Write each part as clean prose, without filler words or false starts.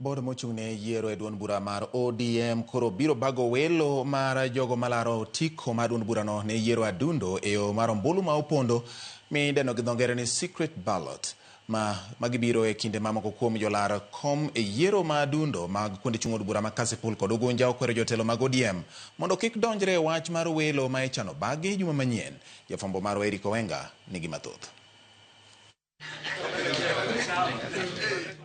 Board mochung' ne yiero e duond bura mar ODM koro biro bago welo mar jogo malaro otiko mar duond burano ne yiero adundo e yo mar ombulu ma opondo midendo gi dho ngere ni secret ballot ma magibiro e kinde ma moko kuom jolar kom e yiero ma adundo mag kuonde chung' od bura ma Kasipul kod Ugunja okwero jotelo mag ODM mondo kik donjre e wach mar welo ma ichano bagi juma manyien. Jafwambo marwa Eric Owenga nigi mathoth.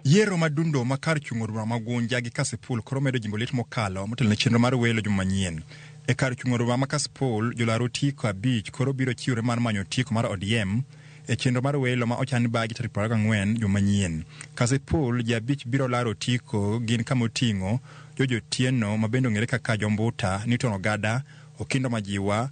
Yiero madundo ma kar chung' od bura ma Ugunja gi Kasipul koro medo jimbo liet mokalo motelo ne chenro mar welo juma manyien. E kar chung' od bura ma Kasipul, jolar otiko abich koro biro chiwore mar manyo otiko mar ODM e chenro mar welo ma ochan bagi tarik 24 juma manyien. Kasipul, ji abich biro laro otiko gin kama oting'o George Otieno ma bende ong'ere kaka Jombuta, Newton Ogada, Okindo Majiwa,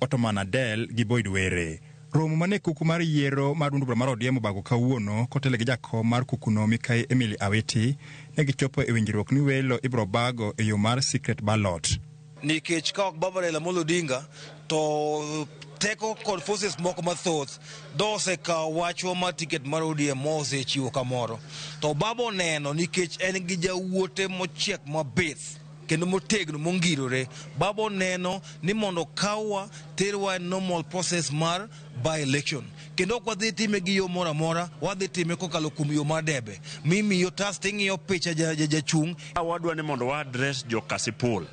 Ottoman Adel gi Boyd Were. Romo mane kuku mar yiero mar duond bura mar ODM obago kawuono kotele gi jakom mar kukuno Mikai Emily Awiti ne gichopo e winjruok ni welo ibiro bago e yo mar secret ballot. Nikech ka ok Baba Raila Amolo Odinga to teko kod forces moko mathoth do osekawo wachwa mar ticket mar ODM ma osechiwo kamoro. To Baba oneno nikech en gi jawuote mochiek mabith kendo motegno mongirore. Baba oneno ni mondo okawwa terwa e normal process mar by election. Kendo ok wadhi time gi yo moro amora, wadhi time kokalo kuom yo mar debe. Mimiyi otas ting'iyo picha jachung'. Wadwa ni mondo wa address jo Kasipul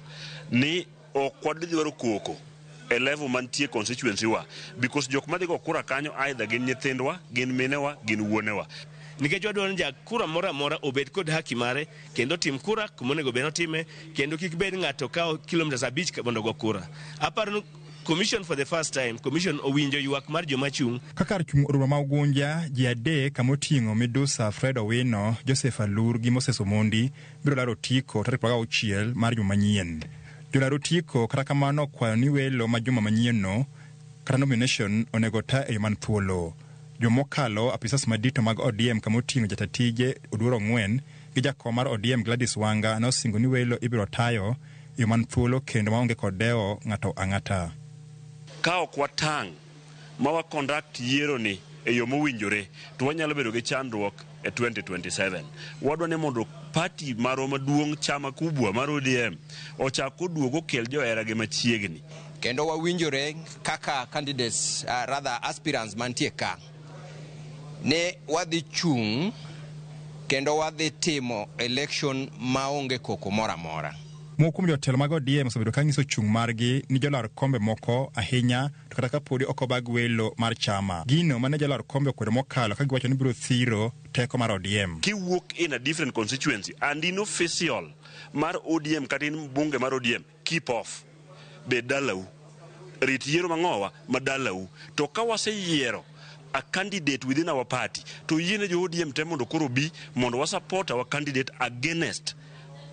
ni ok wadhi dwaro koko e level mantie constituency wa because jok madhi go kura kanyo either gin nyithindwa, gin minewa, gin wuonewa. Nikech wadwaro ni ja kura moro amora obed kod haki mare kendo otim kura kuma onego bed notime kendo kik bed ng'ato kawo kilometers 5 mondo ogo kura. Aparo ni commission for the first time commission owinjo ywak mar joma chung'. Ka kar chung' od bura ma Ugunja, ji adek kama oting'o Midusa Fred Owino, Joseph Alur gi Moses Omondi biro laro otiko tarik 26 mar juma manyien. Jolar otiko kata kamano okwayo ni welo ma juma manyienno kata nomination onego ota e yo man thuolo. Juma mokalo, apisas madito mag ODM kama oting'o jata tije Oduor Ong'wen gi jakom mar ODM Gladys Wanga nosingo ni welo ibiro tayo e yo man thuolo kendo maonge kod dewo ng'ato ang'ata. Ka ok watang' ma wa conduct yiero ni e yo mowinjore to wanyalo bedo gi chandruok e 2027. Wadwa ni mondo party marwa maduong' chama kubwa mar ODM ochak oduog okel johera gi machiegni. Kendo wawinjore kaka candidates, rather aspirants mantie ka, ne wadhi chung' kendo wadhi timo election maonge koko moro amora. Moko kuom jotelo mag ODM osebedo ka nyiso chung' margi ni jolar kombe moko ahinya to kata kapodi ok obag welo mar chama. Gino mane jolar kombe okwedo mokalo ka giwacho ni biro thiro teko mar ODM. Kiwuok in a different constituency and in official mar ODM kata in mbunge mar ODM, keep off. Bed dalau. Rit yiero mang'owa ma dalau. To ka waseyiero a candidate within our party, to yiene jo ODM te mondo koro bi mondo wa support our candidate against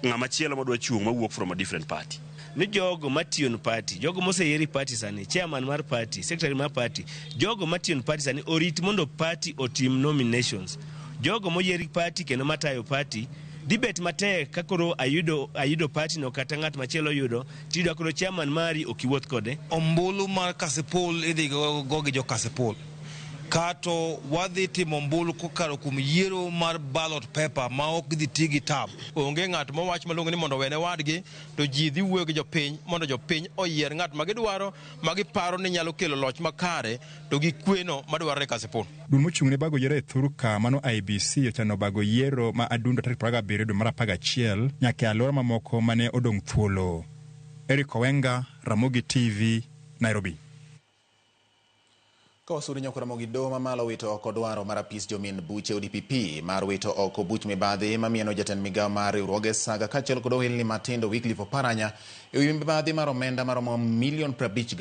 ng'ama chielo madwa chung' mawuok from a different party. Ni jogo matiyo ne party, jogo moseyier e party sani, chairman mar party, secretary mar party, jogo matiyo ne party sani orit mondo party otim nominations. Jogo moyier party kendo matayo party dibet matek ka koro ayudo party no kata ng'at machielo oyudo tiyudo koro chairman mari ok iwuoth kode. Ombulu mar Kasipul idhi go gi jo Kasipul. Kato wadhi timo ombulu kokalo kuom yiero mar ballot paper ma ok dhi ti gi tab. Onge ng'at mowach malong'o ni mondo owene wadgi, to ji dhi wuoyo gi jopiny mondo jopiny oyier ng'at ma gidwaro ma giparo ni nyalo kelo loch makare to gi kweno madwarore Kasipul. Duol mochung' ne bago yiero e thurka mano IEBC ochano bago yiero ma adundo tarik 27 dwe mar 11 nyaka e alwora mamoko mane odong' thuolo. Eric Owenga, Ramogi TV, Nairobi. Ka wasuri nyoko Ramogi doho mamalo wito oko dwaro mar apis jomin buche ODPP mar wito oko buch mibadhi mamieno jatend migawo mar riwruoge saga kaachiel kod ohelni matindo Wycliffe Oparanya e wi mibadhi mar omenda maromo milion 56.